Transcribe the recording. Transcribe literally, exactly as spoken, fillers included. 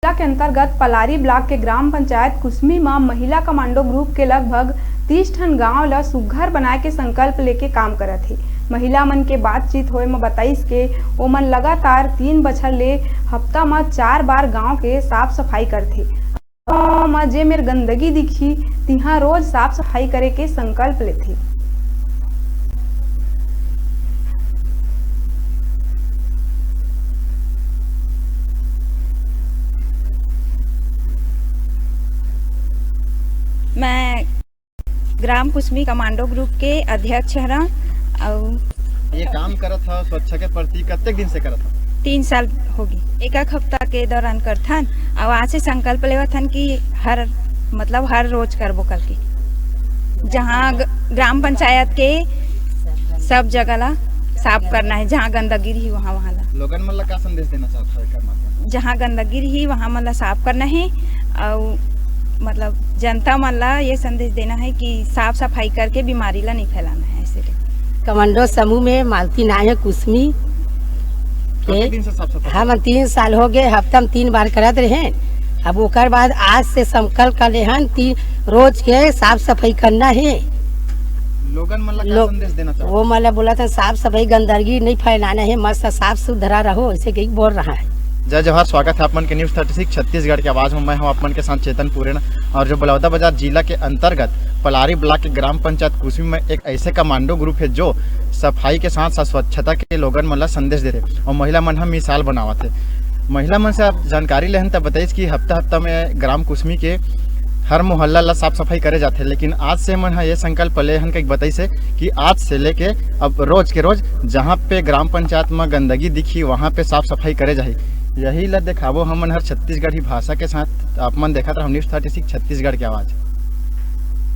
जिला के अंतर्गत पलारी ब्लॉक के ग्राम पंचायत कुसमी म महिला कमांडो ग्रुप के लगभग तीस ठन गांव ल सुग्घर बनाए के संकल्प लेके काम करत हे। महिला मन के बातचीत होए म बताइस के ओमन लगातार तीन बछर ले हफ्ता म चार बार गांव के साफ सफाई करथे। गांव म जे मेर गंदगी दिखही, तिहां रोज साफ सफाई करे के संकल्प लेथे। मैं ग्राम कुसमी कमांडो ग्रुप के अध्यक्ष हरं। अउ ये काम करत हव स्वच्छता के प्रति कतेक दिन से करत हव? तीन साल होगे। एक एक हफ्ता के दौरान करथन, अउ आज से संकल्प लेवत हन कि हर, मतलब, हर रोज करबो करके। जहाँ ग-, ग्राम पंचायत के सब जगह ला साफ करना हे, जहाँ गंदगी रही, वहाँ, वहाँ ला। लोगन मन ला का संदेश देना चाहत हव एकर माध्यम से? जहाँ गंदगी रही, वहाँ मन ला साफ करना हे, अउ, मतलब, जनता मन ला ये संदेश देना हे कि साफ सफाई करके बीमारी ला नहीं फैलाना हे, ऐसे के। कमांडो समूह में मालती नाव हे कुसमी के। कतेक दिन से साफ सफाई? हम तीन साल होगे, हफ्ता में तीन बार करत रहेन। अब ओकर बाद आज से संकल्प कर लेहन, तीन रोज के साफ सफाई करना हे। लोगन मन ला का लोग, संदेश देना चाहत? वो मन ला बोलत हन, साफ सफाई, गंदगी नहीं फैलाना हे, मस्त साफ सुथरा रहो, ऐसे कही बोल रहा है। जय जोहार, स्वागत है आप मन के न्यूज़ थर्टी सिक्स छत्तीसगढ़ के आवाज में। मैं हूं आप मन के साथ चेतन पुरेन। और जो बलौदाबाजार जिला के अंतर्गत पलारी ब्लॉक के ग्राम पंचायत कुसमी में एक ऐसे कमांडो ग्रुप है जो सफाई के साथ साथ स्वच्छता के लोगन मन ला संदेश देथे और महिला मन ह मिसाल बनावत हे। महिला मन से आप जानकारी लेहन त बताइस कि हफ्ता हफ्ता में ग्राम कुसमी के हर मोहल्ला ला साफ सफाई करे जाथे, लेकिन आज से मन ह ये संकल्प ले हन कहिके बताइस हे कि आज से लेके अब रोज के रोज जहाँ पे ग्राम पंचायत में गंदगी दिखी, वहाँ पे साफ सफाई करे जाही। यही ला देखाबो हमन हर छत्तीसगढ़ी भाषा के साथ। आप मन देखत रहव न्यूज़ थर्टी सिक्स छत्तीसगढ़ के आवाज।